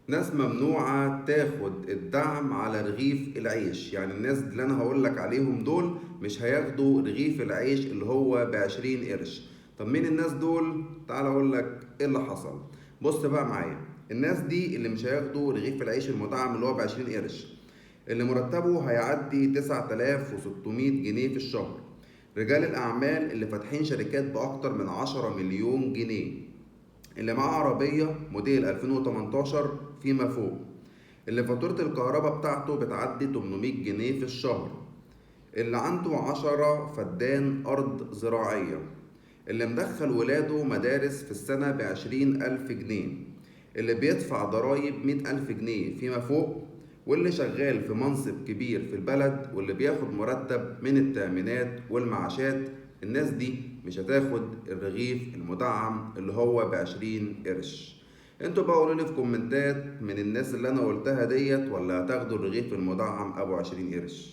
ناس ممنوعة تاخد الدعم على رغيف العيش. يعني الناس اللي انا هقولك عليهم دول مش هياخدوا رغيف العيش اللي هو ب20 قرش. طب مين الناس دول؟ تعال اقولك ايه اللي حصل. بص بقى معايا، الناس دي اللي مش هياخدوا رغيف العيش المدعم اللي هو ب20 قرش، اللي مرتبه هيعدي 9600 جنيه في الشهر، رجال الأعمال اللي فاتحين شركات بأكتر من 10 مليون جنيه، اللي معاه عربية موديل 2018 فيما فوق، اللي فاتورة الكهرباء بتاعته بتعدي 800 جنيه في الشهر، اللي عنده 10 فدان أرض زراعية، اللي مدخل ولاده مدارس في السنة ب20,000 جنيه، اللي بيدفع ضرايب 100,000 جنيه فيما فوق، واللي شغال في منصب كبير في البلد، واللي بياخد مرتب من التأمينات والمعاشات. الناس دي مش هتاخد الرغيف المدعم اللي هو ب20 قرش. انتوا بقى قولوا لي في كومنتات، من الناس اللي انا قلتها ديت ولا هتاخدوا الرغيف المدعم ابو 20 قرش؟